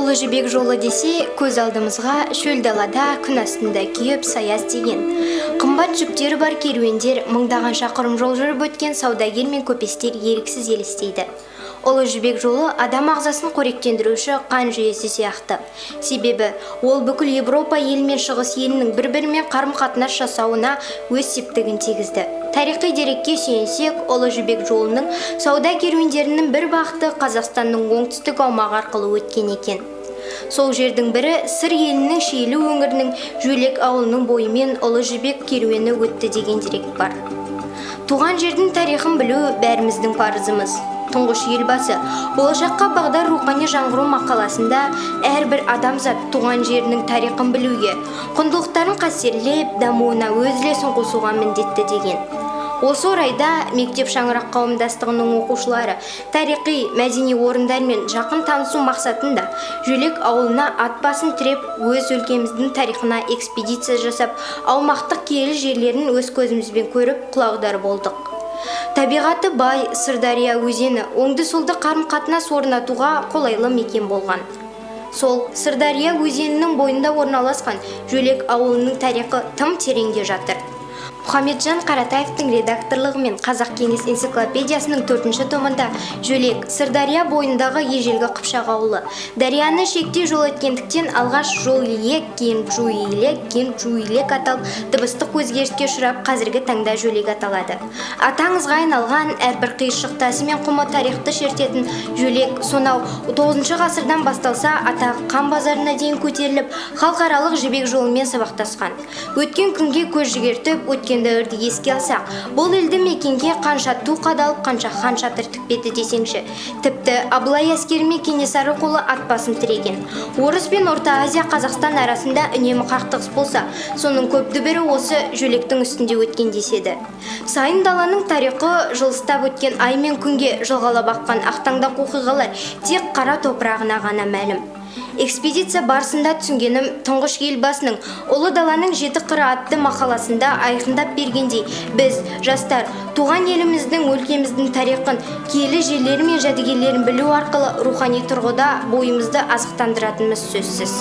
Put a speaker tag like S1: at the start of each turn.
S1: Ұлы Жібек жолы десе, көз алдымызға шөл далада күн астында күйіп, сая іздеген қымбат жүктері бар керуендер, мыңдаған шақырым жол жүріп өткен саудагер мен көпестер еріксіз елестейді. Ұлы Жібек жолы адам ағзасын қоректендіруші қан жүйесі сияқты. Себебі ол бүкіл Европа елі мен Шығыс елінің бір-бірімен қарым-қатынас жасауына өз септігін тигізді. Тарихи дерекке сүйенсек, Ұлы Жібек жолының сауда керуендерінің бір бағыты Қазақстанның оңтүстік аумағы арқылы өткен екен. Сол жердің бірі Сыр елінің Шиелі өңірінің Жөлек ауылының бойымен Ұлы Жібек керуені өтті деген дерек бар. Туған жердің тарихын білу бәріміздің парызымыз. Тұңғыш Елбасы «Болашаққа бағдар: рухани жаңғыру» мақаласында әрбір адамзат туған жерінің тарихын білуге, құндылықтарын қастерлеп, дамуына өз үлесін қосуға міндетті деген. Осы орайда мектеп шаңырақ қауымдастығының оқушылары тарихи, мәдени орындармен жақын танысу мақсатында Жөлек ауылына ат басын тіреп, өз өлкеміздің тарихына экспедиция жасап, аумақтық киелі жерлерін өз көзімізбен көріп, құлағдар болдық. Табиғаты бай Сырдария өзені оңды-солды қарым-қатынас орнатуға қолайлы мекен болған. Сол Сырдария өзенінің бойында орналасқан Жөлек ауылының тарихы тым тереңде жатыр. Мұхамеджан Қаратаевтың редакторлығымен «Қазақ кеңес энциклопедиясының» төртінші томында Жөлек — Сырдария бойындағы ежелгі қыпшақ ауылы. Дарияны шектей жол өткендіктен, алғаш Жол-Иек, кейін Жуилек, кейін Жуилек аталып, дыбыстық өзгеріске ұшырап, қазіргі таңда Жөлек аталады. Аты аңызға айналған, әрбір қиыршық тасы мен құмы тарихты шертетін Жөлек сонау 9 ғасырдан басталса, атағы Қан базарына дейін көтеріліп, халықаралық Жібек жолымен сабақтасқан. Өткен күнге көз жүгіртіп, өткен дәуірді еске алсақ, бұл елді мекенге қанша ту қадалып, қанша хан шатыр тікпеді десеңші. Тіпті Абылай әскері мен Кенесары қолы ат басын тіреген. Орыс пен Орта Азия, Қазақстан арасында үнемі қақтығыс болса, соның көп дүбірі осы Жөлектің үстінде өткен деседі. Сайын даланың тарихы жылыстап өткен ай мен күнге жылғалап аққан ақтаңдақ оқиғалар тек қара топырағына ғана мәлім. Экспедиция барысында түсінгенім, тұңғыш Елбасының «Ұлы даланың жеті қыры» атты мақаласында айқындап бергендей, біз, жастар, туған еліміздің, өлкеміздің тарихын, киелі жерлері мен жәдігерлерін білу арқылы рухани тұрғыда бойымызды азықтандыратынымыз сөзсіз.